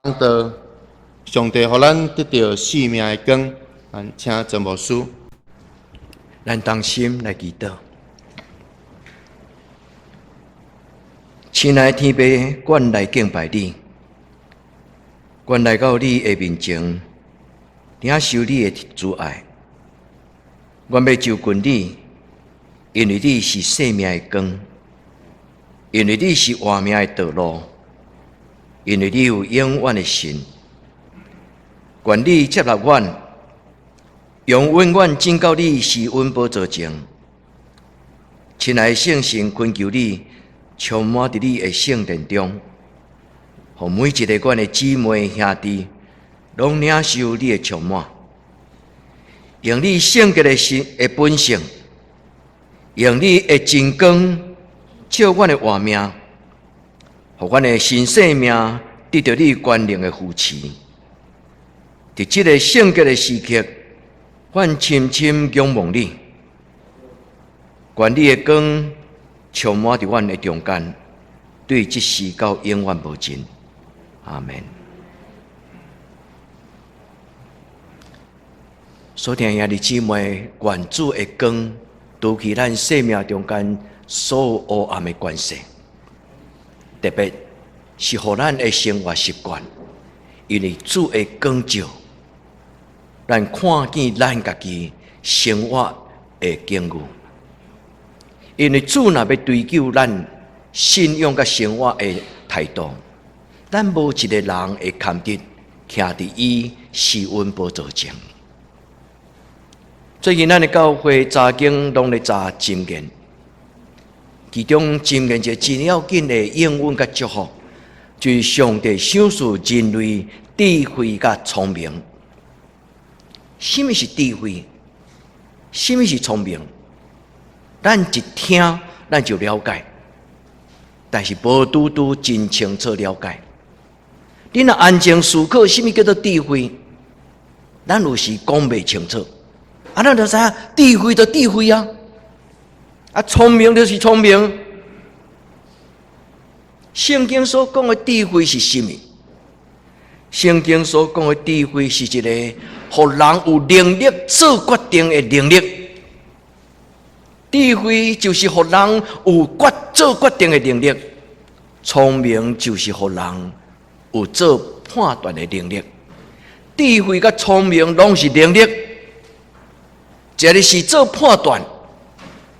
講道，上帝予咱得著生命的光，咱請鄭牧師。咱同心來祈禱。親愛的天父，阮來敬拜你，阮來到你的面前，領受你的慈愛。阮欲就近你，因為你是生命的光，因為你是活命的道路，因為你有永遠的神。願你接納阮，用永遠進到你施恩寶座前。親愛的聖神，懇求你充滿佇你的聖殿中，予每一個阮的姊妹兄弟，攏領受你的充滿，用你聖潔的心的本性，用你的真光照阮的活命，予阮的新生命得著你權能的扶持。佇這个聖潔的時刻，阮深深仰望你，願你的光充滿佇阮的中間，對這時到永遠無盡。阿門。所聽兄弟姊妹，願主的光除去咱生命中間所有黑暗的關係，特別是予咱的生活習慣，因為主的光照，咱看見咱家己生活的境遇。因為主若欲追究咱信仰佮生活的態度，咱無一个人會堪得徛佇伊施恩寶座前。最近咱的教會查經攏咧查箴言，其中箴言一个真要緊的應允佮祝福，就是上帝賞賜人類智慧佮聰明。啥物是智慧？啥物是聰明？咱一聽，咱就了解，但是無拄拄真清楚了解。你若安靜思考，啥物叫做智慧？咱有時講袂清楚。啊，咱就知影智慧就智慧啊，啊，聰明就是聰明。聖經所講的智慧是啥物？聖經所講的智慧是一個予人有能力做決定的能力。智慧就是予人有做決定的能力，聰明就是予人有做判斷的能力。智慧佮聰明攏是能力，一个是做判斷，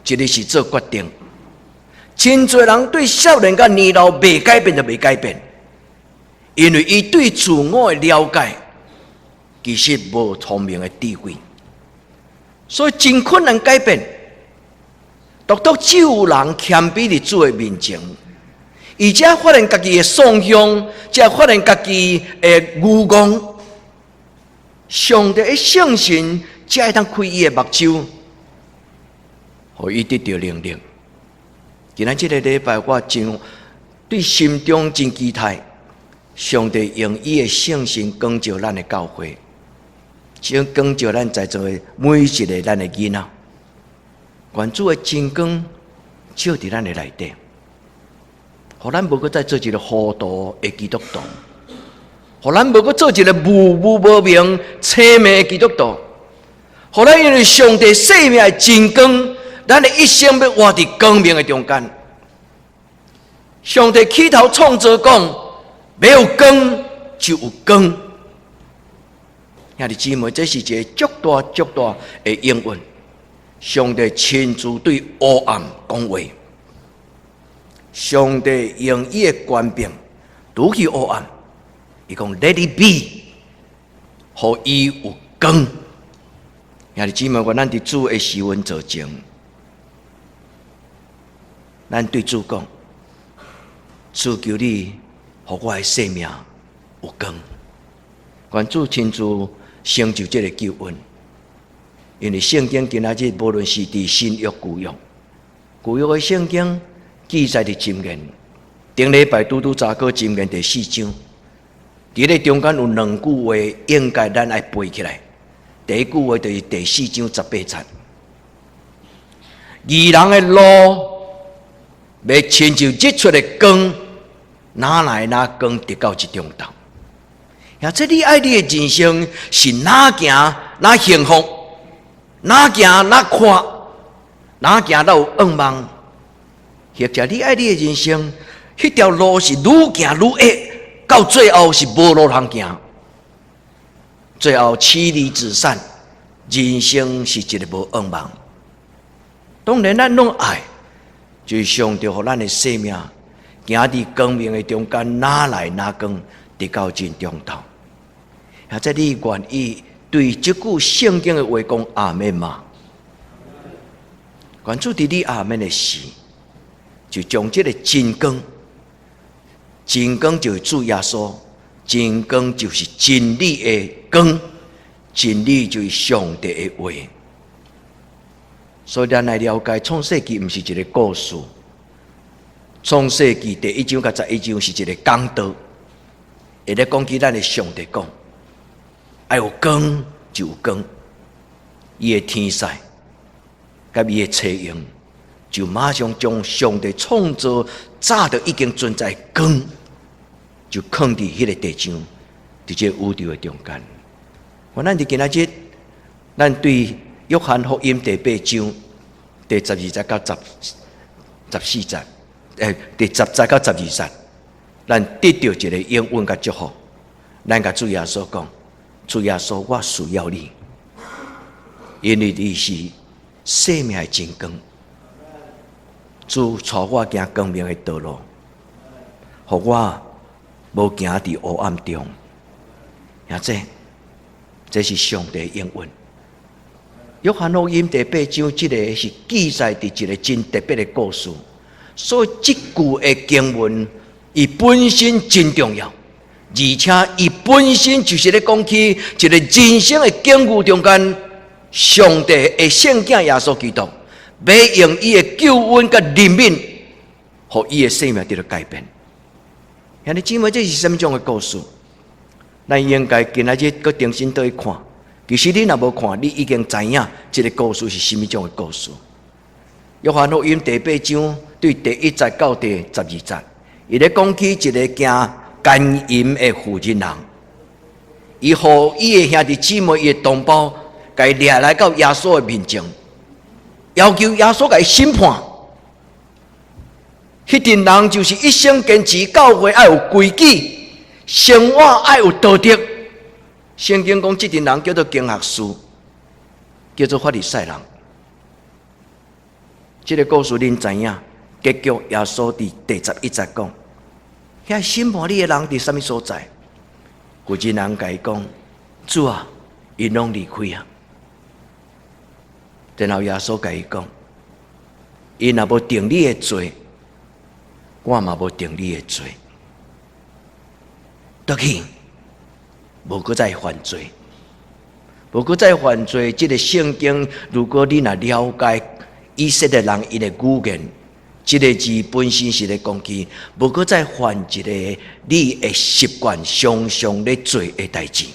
一个是做決定。真濟人對少年佮年老袂改變就袂改變，因為伊對自我的了解其實無聰明的智慧，所以真困難改變。獨獨只有人謙卑佇主的面前，伊才發現家己的喪向，才發現家己的愚戇。上帝的聖神才會當開伊的目睭，予伊得著能力。今仔這个禮拜，我真對心中真期待，上帝用伊的聖神光照咱的教會，將光照咱在座的每一个咱的囡仔。願主的真光照佇咱的內底，予咱無閣再做一个糊塗的基督徒，予咱無閣做一个無無無明、青盲的基督徒，予咱因為上帝生命的真光，咱的一生欲活佇光明的中間。上帝起頭創造講，欲有光就有光。兄弟姊妹，這是一个足大足大的應允。上帝親自對黑暗講話，上帝用伊的權柄除去黑暗，伊講 Let it be，予伊有光。兄弟姊妹，願咱佇主的施恩座前，咱對主講：主求你，予我的生命有光。願主親自成就這个救恩。因為聖經今仔日無論是佇新約舊約，舊約的聖經記載佇箴言，頂禮拜拄拄查過箴言第四章，佇咧中間有兩句話應該咱愛背起來。第一句話就是第四章十八節，義人的路欲親像日出的光，愈來愈光直到一中晝。或者你愛你的人生是哪行哪幸福，哪行哪闊，哪行哪有願望，或者你愛你的人生，彼條路是愈行愈狹，到最後是無路通行，最後妻離子散，人生是一个無願望。當然，咱攏愛，就是上帝予咱的生命，行佇光明的中間，哪來哪光，直到盡中晝。或者你願意對這句聖經的話講阿們嗎？願主佇你阿們的時，就將這个真光，真光就是主耶穌，真光就是真理的光，真理就是上帝的話。所以咱來了解創世記毋是一个故事，創世記第一章佮11章是一个講道，會咧講起咱的上帝講，愛有光就有光，伊的天使佮伊的差役，就馬上將上帝創造早就已經存在光，就囥佇彼个地上，佇這个宇宙的中間。我咱佇今仔日，咱對約翰福音第八章第12節到14節，第10節到12節，咱得著一個應允佮祝福。咱共主耶穌講：主耶穌，我需要你，因為你是生命的真光。主帶我行光明的道路，予我無行佇黑暗中。兄弟，這是上帝的應允。約翰福音第八章，這个是記載佇一个真特別的故事，所以這句的經文，伊本身真重要，而且伊本身就是咧講起一個人生的境遇中間，上帝的聖子耶穌基督，欲用伊的救恩佮憐憫，予伊的生命得著改變。兄弟姊妹，這是啥物種的故事？咱應該今仔日閣重新倒去看。其實你若無看，你已經知影這个故事是啥物種的故事。約翰福音第八章對第一節到第12節，伊咧講起一个行姦淫的婦人人，伊予伊的兄弟姊妹、伊的同胞，共伊掠來到耶穌的面前，要求耶穌共伊審判。彼陣人就是一生堅持教會愛有規矩，生活愛有道德。聖經講，這陣人叫做經學士，叫做法利賽人。這个故事恁知影？結局耶穌佇第11節講：遐審判你的人佇啥物所在？婦人人共伊講：主啊，𪜶攏離開啊。然後耶穌共伊講：𪜶若無定你的罪，我嘛無定你的罪。倒去，無閣再犯罪，無閣再犯罪。這个聖經，如果你若了解以色列人𪜶的語言，這个字本身是咧講起，無閣再犯一个你的習慣，常常咧做的代誌。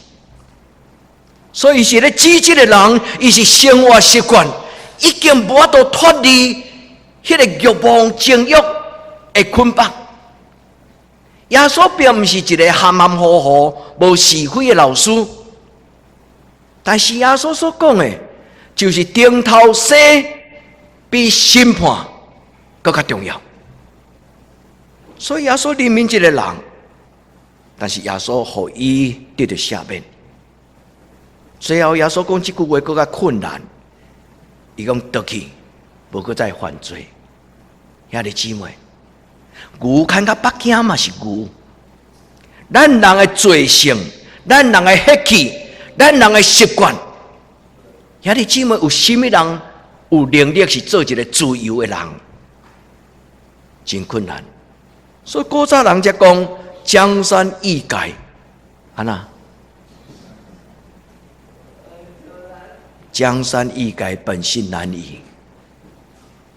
所以是咧指這个人，伊是生活習慣已經無法度脫離彼个欲望情欲的捆綁。耶穌並毋是一个含含糊糊、無是非的老師，但是耶穌所講的，就是定頭生比審判閣較重要。所以耶穌憐憫這个人，但是耶穌予伊得著赦免。最後耶穌講這句話閣較困難，伊講倒去，無閣再犯罪。兄弟姊妹，牛牽到北京嘛是牛，咱人的罪性，咱人的血氣，咱人的習慣，兄弟姊妹，有啥物人有能力是做一个自由的人？真困難。所以古早人才講江山易改，按怎？江山易改，本性難移。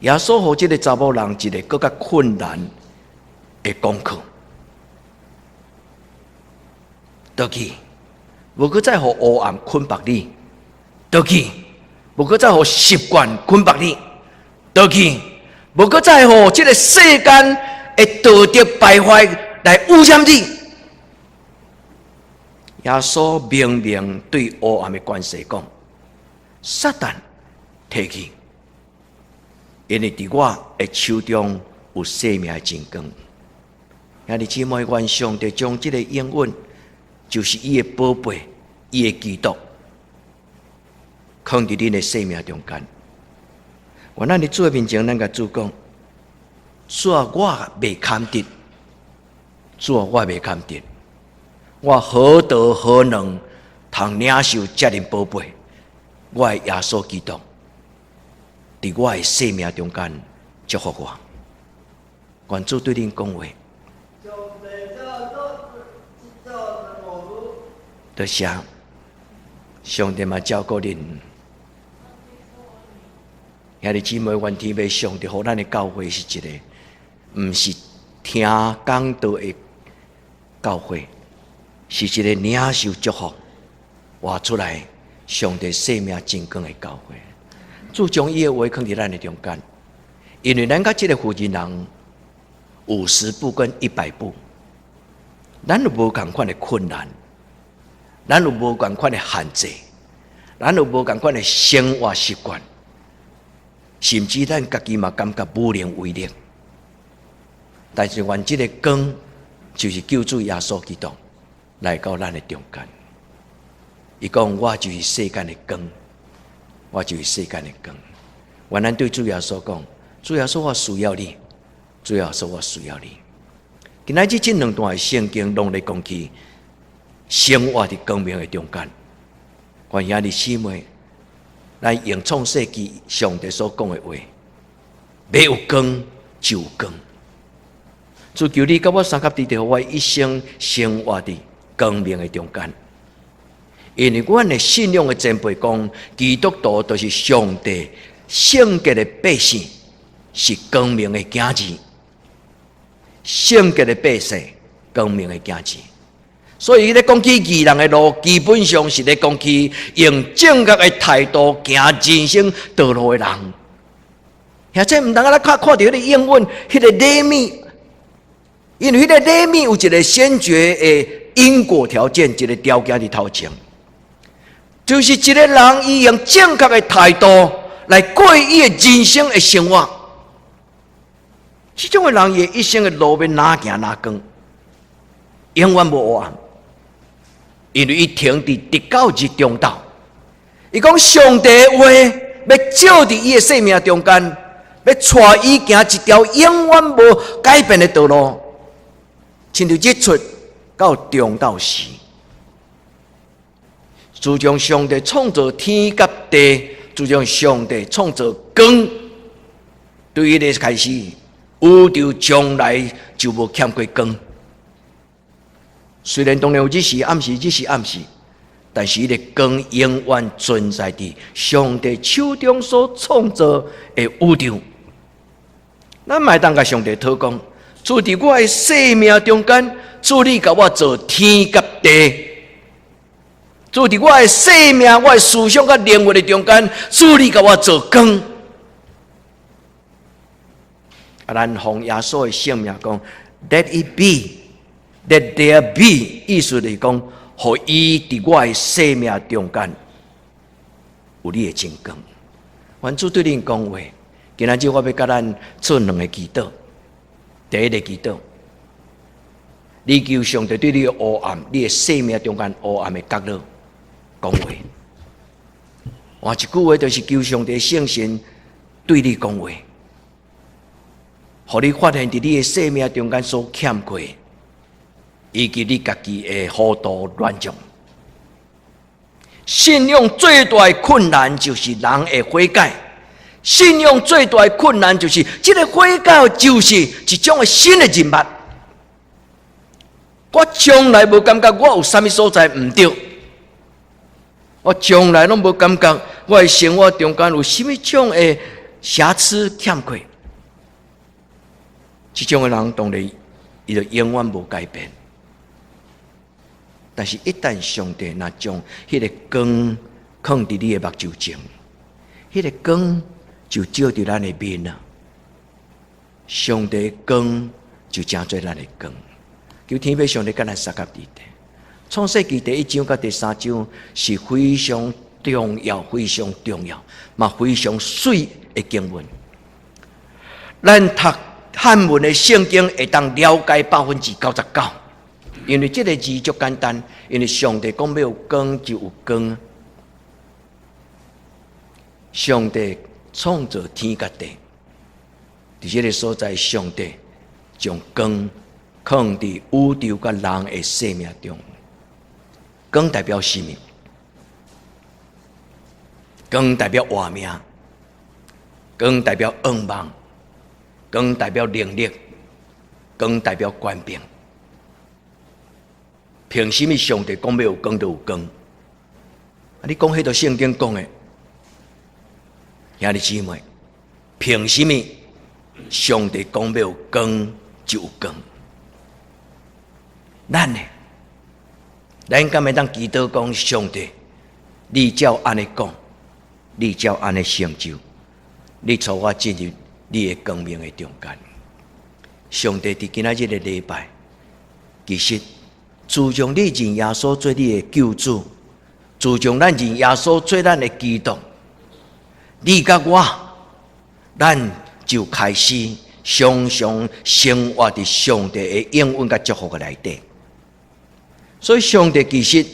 耶穌予這个查某人一个閣較困難的功課，倒去，無閣再予黑暗捆綁你，倒去，無閣再予習慣捆綁你，倒去，無閣再予這个世間的道德敗壞來污染你。耶穌明明對黑暗的權勢講：撒旦退去，因為佇我的手中有生命的真光。兄弟姊妹，願上帝將這个應允，就是伊的寶貝，伊的基督，囥佇恁的生命中間。願咱佇主的面前，咱共主講：主啊，我袂堪得，主啊，我袂堪得，我何德何能，通領受遮爾寶貝？我的耶穌基督，佇我的生命中間祝福我。願主對恁講話。上帝照顧這多謝，上帝嘛照顧恁。兄弟姊妹，願天父上帝予咱的教會是一個，毋是聽講道的教會，是一个領受祝福、活出來上帝生命真光的教會。主將伊的話囥佇咱的中間，因為咱佮這个負責人50步跟100步，咱有無仝款的困難，咱有無仝款的限制，咱有無仝款的生活習慣，甚至咱家己嘛感覺無能為力。但是願這个光就是救主耶穌基督來到咱的中間。伊講：我就是世間的光，我就是世間的光。願咱對主耶穌講：主耶穌，我需要你。主耶穌，我需要你。今仔日這兩段的聖經攏咧講起生活佇光明的中間。願兄弟姊妹，咱用創世記上帝所講的話，欲有光就有光。主求你佮我相佮佇佇，予我一生生活佇光明的中間。因為阮的信仰的前輩講，基督徒就是上帝聖潔的百姓，是光明的囝兒。聖潔的百姓，光明的囝兒。所以，伊咧講起義人的路，基本上是咧講起用正確的態度行人生道路的人。而且毋通啊，咱看看著彼个英文，彼个 let me，因為彼个 let me 有一个先決的因果條件，一個條件佇頭前，就是一个人伊用正確的態度來過伊的人生的生活。這種的人，伊一生的路欲哪行哪光，永遠無黑暗，因為伊停佇直到日中晝。伊講上帝的話欲照佇伊的生命中間，欲帶伊行一條永遠無改變的道路，親像日出到中晝時。自從上帝創造天佮地，自從上帝創造光，對彼个開始，宇宙從來就無欠過光。雖然當然有日時暗時，日時暗時，但是彼个光永遠存在佇上帝手中所創造的宇宙。咱嘛會當共上帝禱告，主佇我的生命中間，主你共我造天佮地。主佇我的生命、我的思想佮靈魂的中間，主你共我做光。啊，咱奉耶穌的聖名講，Let it be，Let there be，意思就是講，予伊佇我的生命中間有你的真光。願主對恁講話，今仔日我欲共咱做兩个祈禱。第一个祈禱，你求上帝對你的黑暗、你的生命中間黑暗的角落講話。換一句話，就是求上帝聖神對你講話，予你發現佇你的生命中間所欠缺，以及你家己的糊塗軟弱。信仰最大的困難就是人會悔改。信仰最大的困難就是，這个悔改就是一種的新的認捌。我從來無感覺我有啥物所在毋對，我從來攏無感覺我的生活中間有啥物種的瑕疵欠缺。這種的人當然，伊就永遠無改變。但是，一旦上帝若將彼个光囥佇你的目睭前，彼个光就照佇咱的面啊！上帝的光就成做咱的光。求天父上帝共咱相佮佇佇，創世記第一章佮第三章是非常重要、非常重要，嘛非常媠的經文。咱讀漢文的聖經會當了解99%，因為這个字足簡單，因為上帝講欲有光就有光。上帝創造天佮地，佇這个所在，上帝將光囥佇宇宙佮人的生命中。光代表生命，光代表活命，光代表願望，光代表能力，光代表權柄。憑啥物上帝講欲有光就有光？啊，你講彼著聖經講的，兄弟姊妹，憑啥物上帝講欲有光就有光？咱呢？咱敢會當祈禱講上帝，你照按呢講，你照按呢成就，你帶我進入你的光明的中間。上帝佇今仔日的禮拜，其實自從你認耶穌做你的救主，自從咱認耶穌做咱的基督，你佮我，咱就開始常常生活佇上帝的應允佮祝福的內底。所以，上帝其實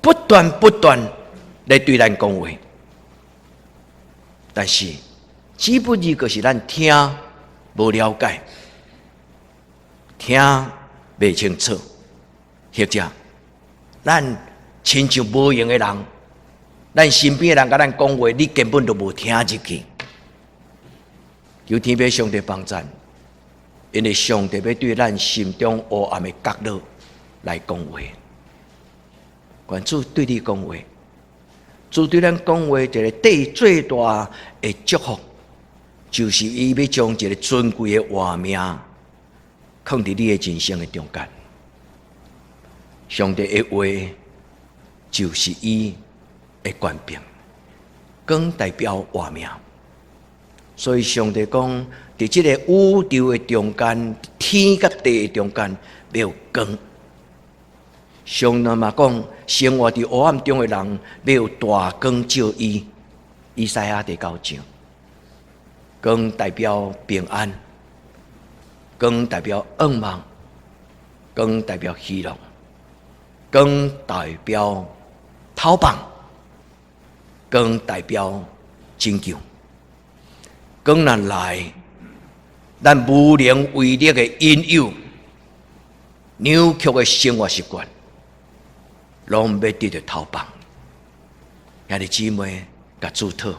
不斷不斷來對咱講話，但是只不過就是咱聽無了解，聽袂清楚，或者咱親像無閒的人，咱身邊的人共咱講話，你根本就無聽入去。求天父上帝幫贊。因為上帝欲對咱心中黑暗的角落來講話，願主對你講話，主對咱講話一个最大的祝福，就是伊欲將一个尊貴的活命囥佇你的人生的中間。上帝的話就是伊的權柄，光代表活命。所以上帝講，佇這个宇宙的中間，天佮地的中間，欲有光。上帝嘛講，生活佇黑暗中的人，欲有大光照伊。以賽亞第九章，光代表平安，光代表願望，光代表希望，光代表透放，光代表拯救。光若來，咱無能為力的引誘、扭曲的生活習慣，攏欲得著透放。兄弟姊妹，共主討，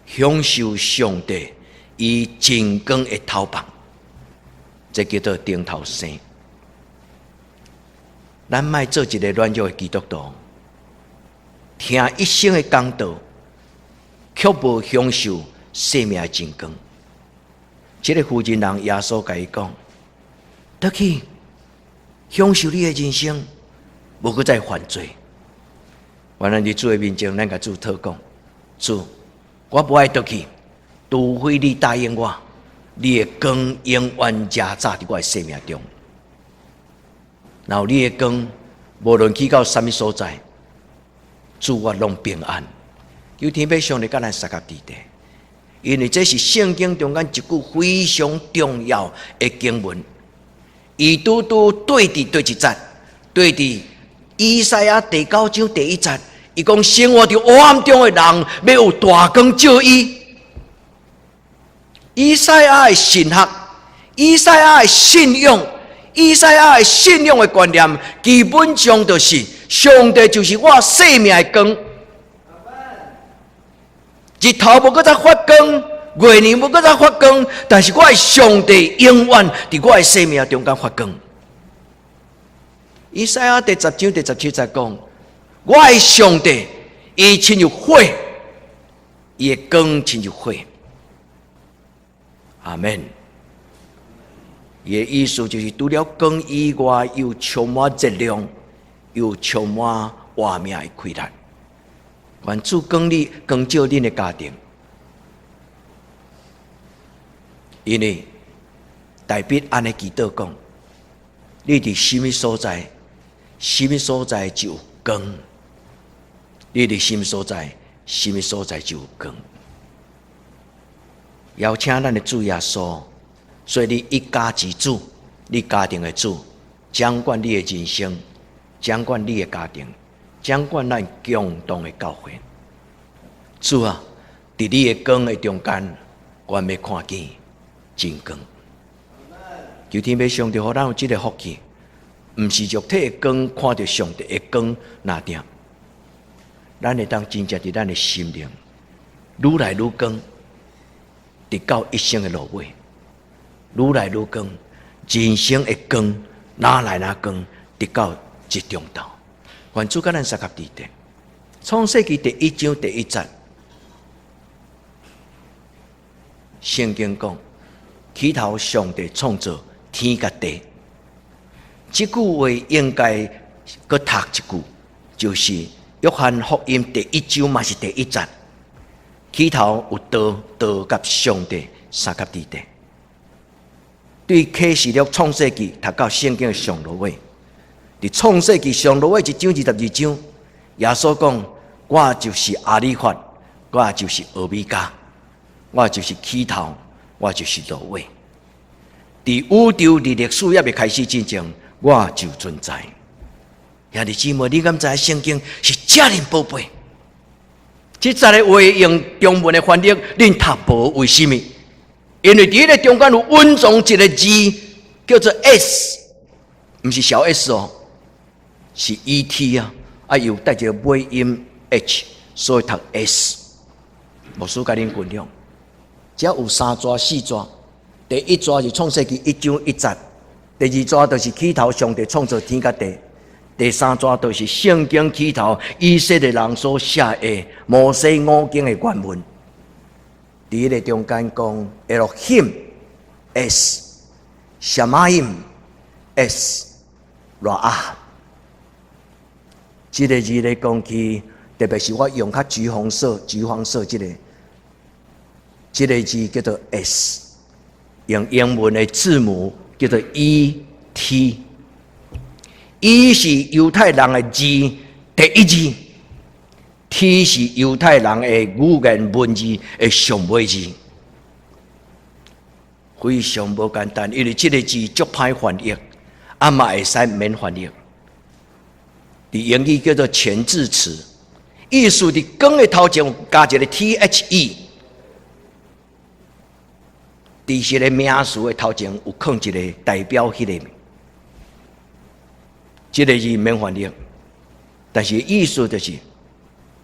享受上帝伊真光的透放，這叫做頂頭生。咱莫做一个軟弱的基督徒，聽一生的講道，卻無享受生命的真光。這个婦人人耶穌共伊講：倒去享受你的人生，無閣再犯罪。原來佇主的面前，咱共主禱講：主，我無愛倒去，除非你答應我，你的光永遠遮罩佇我的生命中。若有你的光，無論去到啥物所在，主我攏平安。求天父上帝佮咱相佮佇咧，因為這是聖經中間一句非常重要的經文。伊拄拄對佇佗一節，對佇以賽亞第九章第一節，伊講生活佇黑暗中的人，欲有大光照伊。以賽亞的神學，以賽亞的信仰，以賽亞的信仰的觀念，基本上就是上帝就是我生命的光。日頭無閣再發光，月亮無閣再發光，但是我的上帝永遠佇我的生命中間發光。以賽亞第十章第十七節講：我的上帝，伊親像火，伊的光親像火。阿門。伊的意思就是，除了光以外，又充滿熱量，又充滿活命的氣力。願主光你，光照恁的家庭，因為大衛按呢祈禱講，你佇啥物所在，啥物所在就有光。你佇啥物所在，啥物所在就有光。邀請咱的主耶穌，做你一家之主，你家庭的主，掌管你的人生，掌管你的家庭，掌管咱共同的教會。主啊，佇你的光的中間，我欲看見真光。求天父上帝，予咱有這个福氣，毋是肉體的光看著上帝的光那定，咱會當真正佇咱的心靈愈來愈光，直到一生的落尾，愈來愈光，人生的光，愈來愈光，直到這中晝。願主佮咱相佮佇咧。創世記第一章第一節，聖經講，起頭上帝創造天佮地。這句話應該閣讀一句，就是約翰福音第一章嘛是第一節。起頭有道，道佮上帝相佮佇咧。對啟示錄創世記讀到聖經的上落尾，佇創世記上落尾一章22章，耶穌講：我就是阿里法，我就是俄米伽，我就是起頭，我就是落尾。佇宇宙佇歷史猶未開始之前，我就存在。兄弟姊妹，你敢知聖經是遮爾寶貝？這節的話用中文的翻譯，恁讀無為啥物？因為佇彼个中間有隱藏一个字，叫做 S，毋是小 S 哦，是 ET 啊，啊又帶一个尾音 H，所以讀 S。牧師共恁分享，這有三逝四逝。第一逝是創世記一章一節，第二逝就是起頭上帝創造天佮地，第三逝就是聖經起頭以色列人所寫的摩西五經的原文。佇彼个中間講，Elohim es Shamayim es Raah。這个字咧講起，特別是我用較橘紅色、橘黃色這个，這个字叫做 S，用英文的字母叫做 E T。E 是猶太人的字第一字，T 是猶太人的語言文字的上尾字，非常無簡單，因為這个字足歹翻譯，啊嘛會使免翻譯。佇英語叫做前置詞，意思佇光的頭前加一个 T H E，佇一个名詞的頭前有囥一个代表彼个，這个字免翻譯，但是意思就是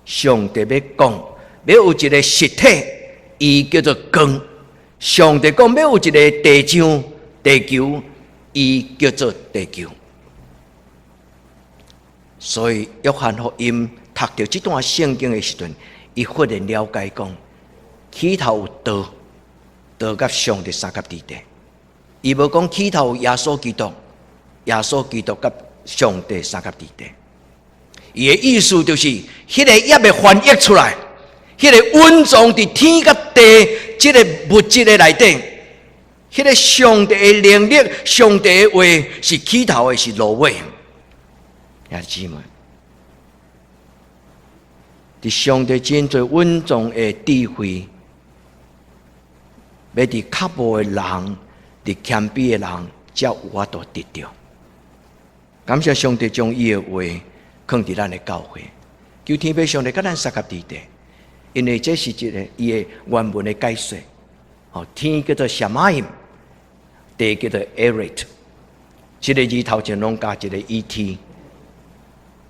上帝欲講，欲有一个實體，伊叫做光。上帝講欲有一个地上地球，伊叫做地球。所以約翰福音讀著這段聖經的時陣，伊忽然了解講，起頭有道，道佮上帝相佮佇咧。伊無講起頭有耶穌基督，耶穌基督佮上帝相佮佇咧。伊的意思就是，彼个猶未翻譯出來，彼个隱藏佇天佮地這个物質的內底，彼个上帝的能力、上帝的話是起頭的，是落尾。兄弟姊妹，佇上帝真濟隱藏的智慧，欲佇較無的人，佇謙卑的人，才有法度得著。感謝上帝將伊的話囥佇咱的教會，求天父上帝佮咱相佮佇咧，因為這是一个伊的原文的解說。哦，天叫做 Shamayim，地叫做 Eret，這个字頭前攏加一个 E T，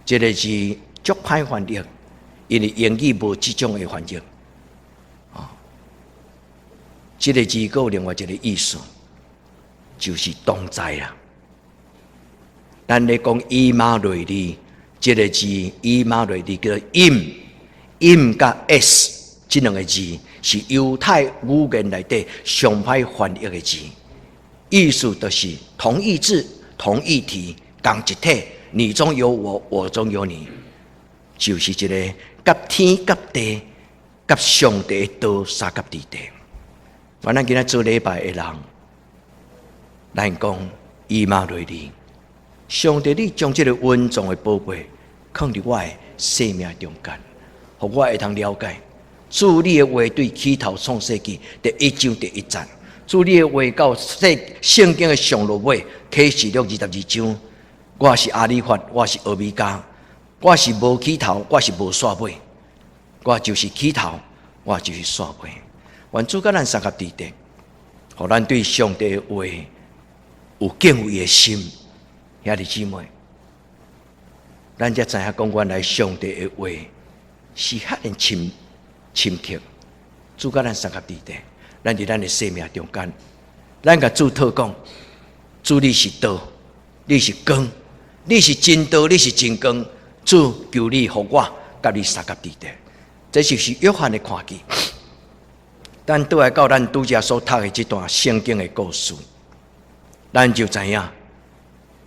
這个字足歹翻譯，因為英語無這種的翻譯。哦，這个字閣有另外一个意思，就是同在啊。咱咧講以馬內利，這个字以馬內利叫做 im，im 佮 es 這兩个字是猶太語言內底上歹翻譯的字，意思就是同義字、同義體、仝一體，你中有我，我中有你，就是一个佮天佮地佮上帝的道相佮佇咧。咱今仔做禮拜的人，咱講以馬內利。上帝，你將這个隱藏的寶貝囥佇我的生命中間，予我會通了解。主你的話對起頭創世記第一章第一節，主你的話到聖聖經的上落尾啟示錄22章，我是阿里法，我是俄米伽，我是無起頭，我是無煞尾，我就是起頭，我就是煞尾。願主佮咱相佮佇咧，予咱對上帝的話有敬畏的心。兄弟姊妹，咱才知影講原來上帝的話是遐爾深深刻。主佮咱相佮佇咧，咱佇咱的生命中間，咱共主禱講：主你是道，你是光，你是真道，你是真光。主求你予我佮你相佮佇咧，這就是約翰的看見。咱倒來到咱拄才所讀的這段聖經的故事，咱就知影，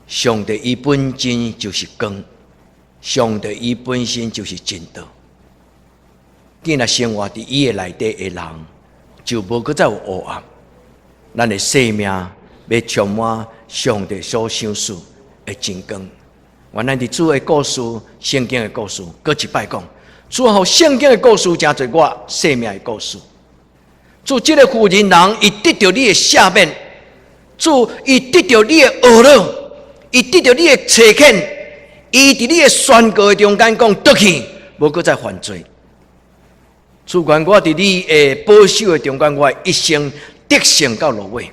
上帝伊本身就是光，上帝伊本身就是真道。既然生活佇伊的內底的人，就無閣再有黑暗。咱的生命欲充滿上帝所賞賜的真光。原來佇主的故事、聖經的故事，閣一擺講，主予聖經的故事成做我生命的故事。主這个婦人人，伊得著你的赦免；主伊得著你的懊惱，伊得著你的差遣，伊佇你的宣告的中間講，倒去，無閣再犯罪。主願我佇你的保守的中間，我一生得勝到落尾。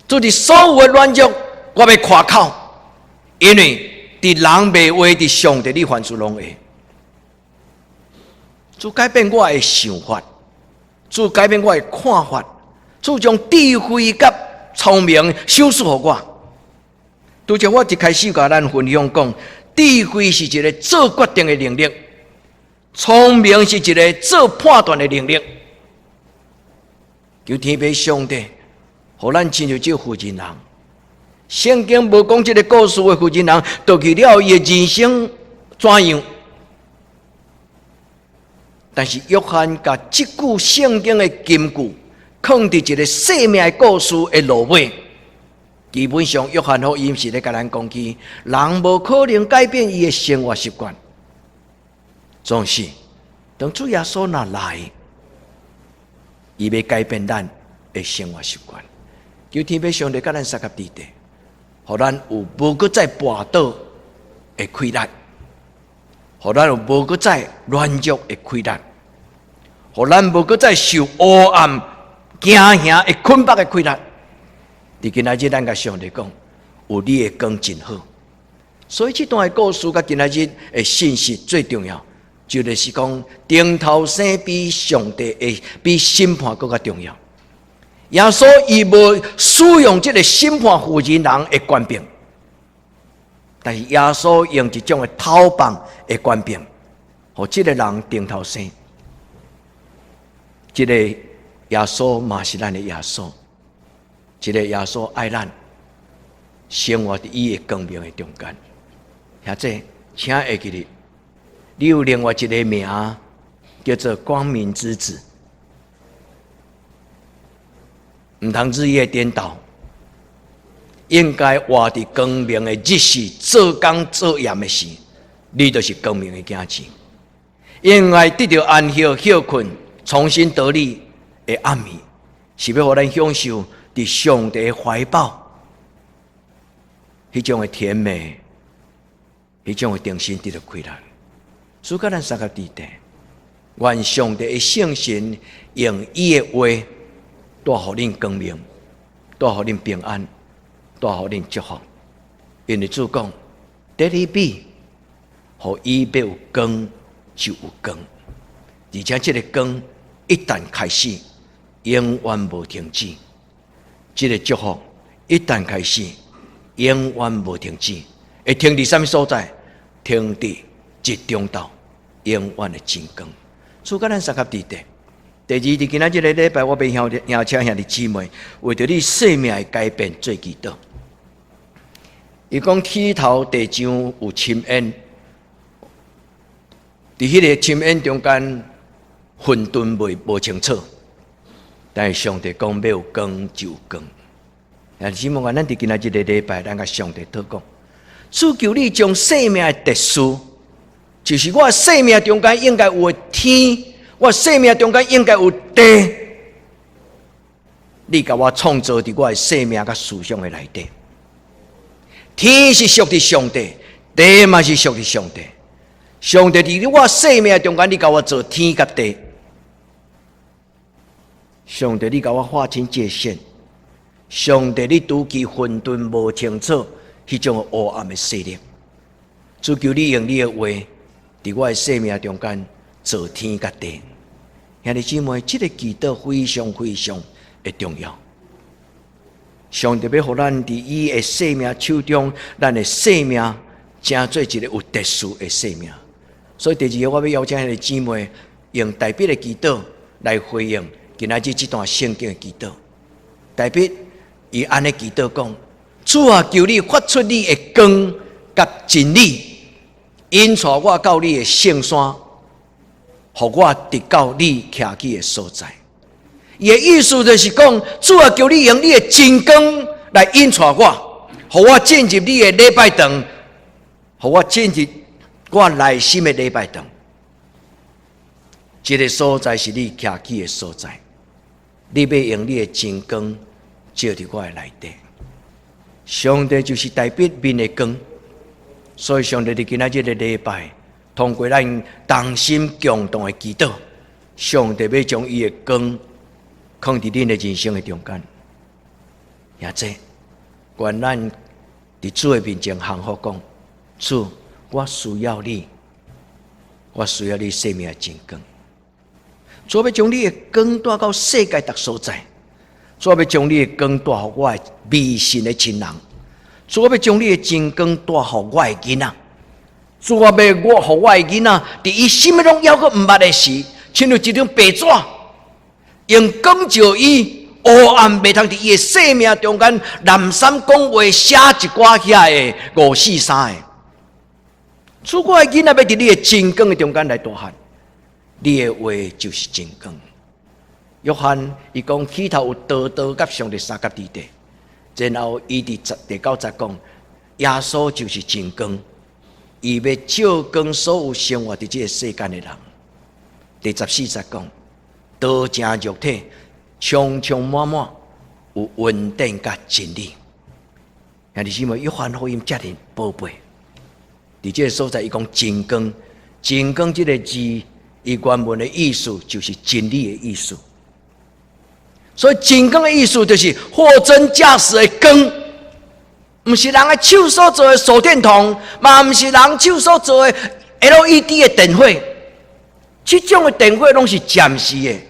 主佇所有的軟弱，我欲誇口，因為佇人袂話，佇上帝你凡事攏會。主改變我的想法。主改變我的看法，主將智慧佮聰明賞賜予我。拄才我一開始共咱分享講，智慧是一个做決定的能力，聰明是一个做判斷的能力。求天父上帝，予咱親像這個婦人人。聖經無講這个故事的婦人人，倒去了伊的人生怎樣？但是約翰共這句聖經的金句，囥佇一个生命的故事的落尾。基本上，約翰福音是咧共咱講起，人無可能改變伊的生活習慣。總是當主耶穌若來，伊欲改變咱的生活習慣。求天父上帝佮咱相佮佇咧，予咱有無閣再跋倒的氣力。予咱有無閣再軟弱的氣力，予咱無閣再受黑暗驚嚇的捆綁的氣力。佇今仔日，咱共上帝講，有你的光真好。所以這段的故事，佮今仔日的信息最重要，就是講重頭生比上帝的比審判閣較重要。耶穌伊無使用這个審判婦人人的權柄。但是耶穌用一種的頭棒的權柄，予這个人重頭生。這个耶穌嘛是咱的耶穌，這个耶穌愛咱，生活佇伊的光明的中間。兄弟，請會記得，你有另外一个名，叫做光明之子，毋通日夜顛倒。應該活佇光明的日時，做工做業的時，你就是光明的囝兒。應該得著安息、歇睏、重新得力的暗暝，是欲予咱享受佇上帝懷抱彼種的甜美，彼種的重新得著氣力。主佮咱相佮佇咧，願上帝的聖神用伊的話帶予恁光明，帶予恁平安。帶予恁祝福，因為主講，Let it be，予伊欲有光就有光，而且這个光一旦開始，永遠無停止。這个祝福一旦開始，永遠無停止。會停佇啥物所在？停佇日中晝，永遠的真光。主佮咱相佮佇咧。第二，佇今仔這个禮拜，我欲邀請兄弟姊妹，為著你生命的改變做祈禱。伊講起頭第一章有深淵，佇彼个深淵中間混沌未無清楚，但是上帝講欲有光就有光。兄弟姊妹啊，咱佇今仔日个禮拜，咱共上帝禱告，主求你將生命的秩序，就是我生命中間應該有的天，我生命中間應該有地，你共我創造佇我的生命佮思想的內底。天是屬佇上帝，地嘛是屬佇上帝。上帝佇我生命中間，你共我造天佮地。上帝，你共我劃清界限。上帝，你除去混沌無清楚彼種烏暗的勢力。主求你用你的話，佇我的生命中間造天佮地。兄弟姊妹，這个祈禱非常非常的重要。上帝欲予咱佇伊的生命手中，咱的生命成做一个有秩序的生命。所以第二個，我欲邀請兄弟姊妹用代筆的祈禱來回應今仔日這段聖經的祈禱。代筆伊按呢祈禱講：主啊，求你發出你的光佮真理，引帶我到你的聖山，予我得到你徛起的所在。伊的意思就是講，主啊，求你用你的真光來引帶我，予我進入你的禮拜堂，予我進入我內心的禮拜堂。這个所在是你徛起的所在，你欲用你的真光照佇我的內底。上帝就是代筆面的光，所以上帝佇今仔日个禮拜，通過咱同心共同的祈禱，上帝欲將伊的光放佇恁的人生的中間。兄弟，願咱佇主的面前降服講：主，我需要你，我需要你生命的真光。主欲將你的光帶到世界逐所在，主欲將你的光帶予我的未信的親人，主欲將你的真光帶予我的囡仔，主欲我予我的囡仔，佇伊啥物攏猶閣毋捌的時，親像一張白紙，用光照伊，黑暗袂通佇伊的生命中間，濫散講話，寫一寡遐的五四三的。主，我的囡仔欲佇你的真光的中間來大漢，你的話就是真光。約翰伊講起頭有道，道佮上帝相佮佇底，然後伊佇第九節講，耶穌就是真光，伊欲照光所有生活佇這个世間的人。第十四節講，道成肉體，充充滿滿有恩典佮真理。兄弟姊妹，約翰福音遮爾寶貝，佇這个所在，伊講真光，真光這个字，伊原文的意思就是真理的意思。所以真光的意思就是貨真價實的光，毋是人的手所做的手電筒，嘛毋是人手所做的 LED 的電火。這種的電火攏是暫時的，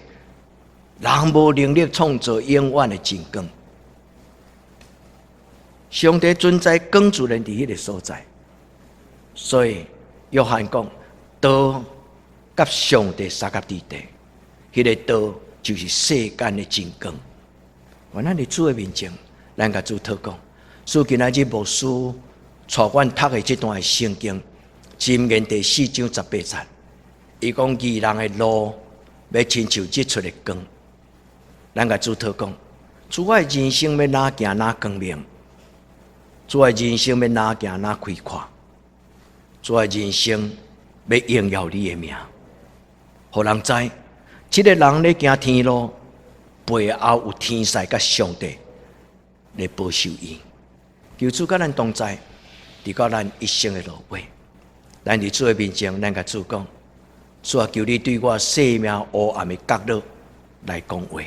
人無能力創造永遠的真光。上帝存在光自然佇彼个所在，所以約翰講道佮上帝相佮佇底，彼个道就是世間的真光。願咱佇主的面前，咱共主禱告。主今仔日牧師帶阮讀的這段的聖經，箴言第四章十八節，伊講義人的路欲親像日出的光。咱共主禱告，主，我的人生欲哪行哪光明，主，我的人生欲哪行哪開闊，主，我的人生欲榮耀你的名，予人知，這个人咧行天路，背後有天使佮上帝來保守伊。求主佮咱同在，直到咱一生的落尾。咱佇主的面前，咱共主講：主啊，求你對我生命黑暗的角落來講話。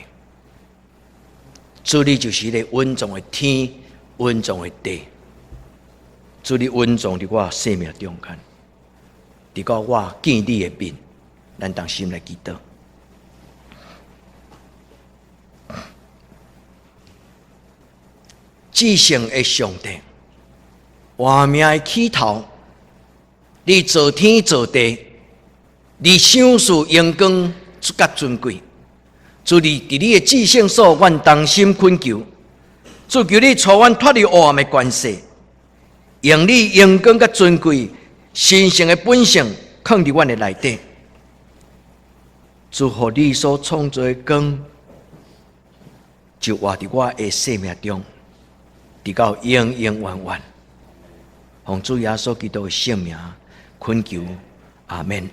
主，你就是彼個隱藏的天，隱藏的地。主，你隱藏佇我生命中間，直到我見你的面，咱同心來祈禱。至聖的上帝，活命的起頭，你造天造地，你賞賜榮光佮尊貴。主，你佇你的至聖所，阮同心懇求。主，求你帶阮脫離黑暗的權勢，用你榮光佮尊貴、神聖的本性，藏佇阮的內底。主，予你所創造的光，就活佇我的生命中。直到永永遠遠。奉主耶穌基督的聖名，懇求，阿門。